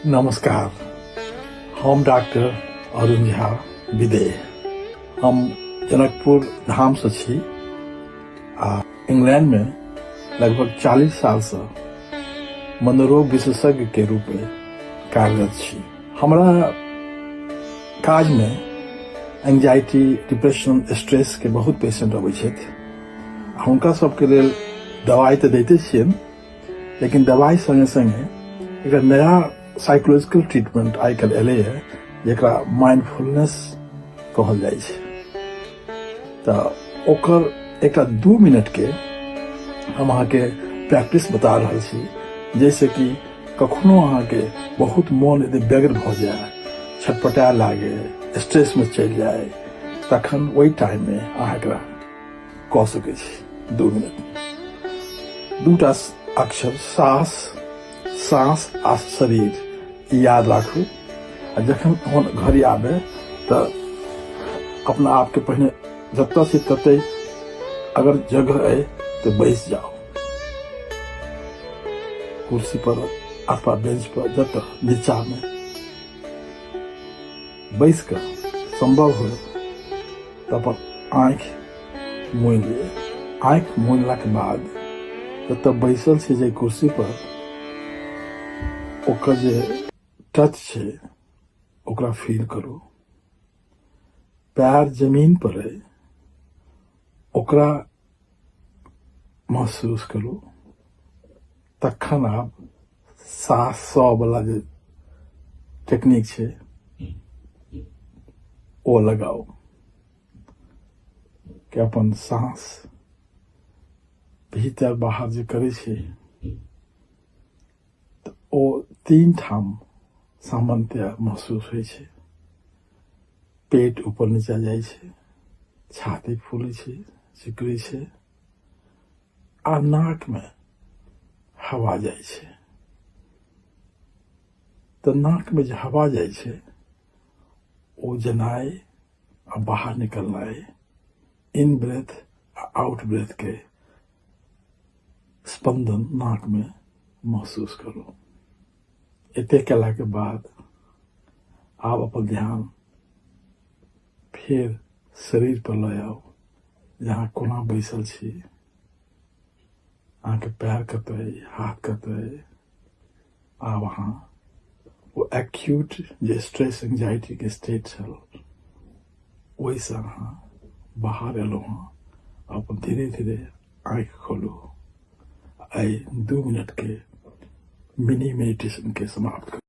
नमस्कार, हम डॉक्टर अरुण झा विदेह। हम जनकपुर धाम से छी आ इंग्लैंड में लगभग 40 साल से मनोरोग विशेषज्ञ के रूप में कार्यरत छी। हमरा काज में एंजाइटी, डिप्रेशन, स्ट्रेस के बहुत पेशेंट अबै छथि। आ हुनका सबके लेल दवाइ तऽ दैते छियनि, लेकिन दवाइ संगे संगे एकटा नया साइकोलॉजिकल ट्रीटमेंट आइ काल्हि एलैए, जकरा माइंडफुलनेस कहल जाइ छै। तऽ ओकर एकटा 2 मिनटके हम अहाँके प्रैक्टिस बता रहल छी, जाहिसँ कि कखनो अहाँके बहुत मोन यदि व्यग्र भऽ जाय, छटपटाए लागे, स्ट्रेसमे चलि जाय, तखन ओहि टाइममे अहाँ एकरा कऽ सकै छी। 2 मिनटमे दूटा अक्षर सास, साँस आ शरीर, ई याद राखू। आ जखन ओहन घड़ी आबे तऽ अपना आपके पहिने जतऽ से तते अगर जगह अइ तऽ बैस जाउ कुर्सी पर अथवा बेंच पर, जतऽ नीचा में बैस कऽ संभव हो तऽ अपन आँखि मुनि लिअ। आँखि मुनलाके बाद जतऽ बैसल छी, जे कुर्सी पर, ओकर जे टच छै ओकरा फील करू। पैर जमीन पर अइ, ओकरा महसूस करू। तखन आब सात सौ वाला जे टेक्निक छै ओ लगाउ कि अपन साँस भीतर बाहर जे करै छै तऽ ओ 3 ठाम सामान्यतया महसूस होइ छै। पेट ऊपर नीचा जाइ छै, छाती फूलै छै, सिकुड़ै छै आ नाक में हवा जाइ छै। तऽ नाक में जे हवा जाइ छै ओ जेनाइ आ बाहर निकलनाइ, इन ब्रेथ आ आउट ब्रेथ के स्पंदन नाक में महसूस करू। एते केला के बाद आब अपन ध्यान फेर शरीर पर लऽ आउ, जहाँ कोना बैसल छी, अहाँके पैर कतऽ अइ, हाथ कतऽ अइ। आब अहाँ ओ एक्यूट जे स्ट्रेस एंजाइटी के स्टेट छल ओहिसँ अहाँ बाहर एलहुँ हँ। अपन धीरे धीरे आँखि खोलू। एहि 2 मिनट के मिनी मेडिटेशन के समाप्त करू।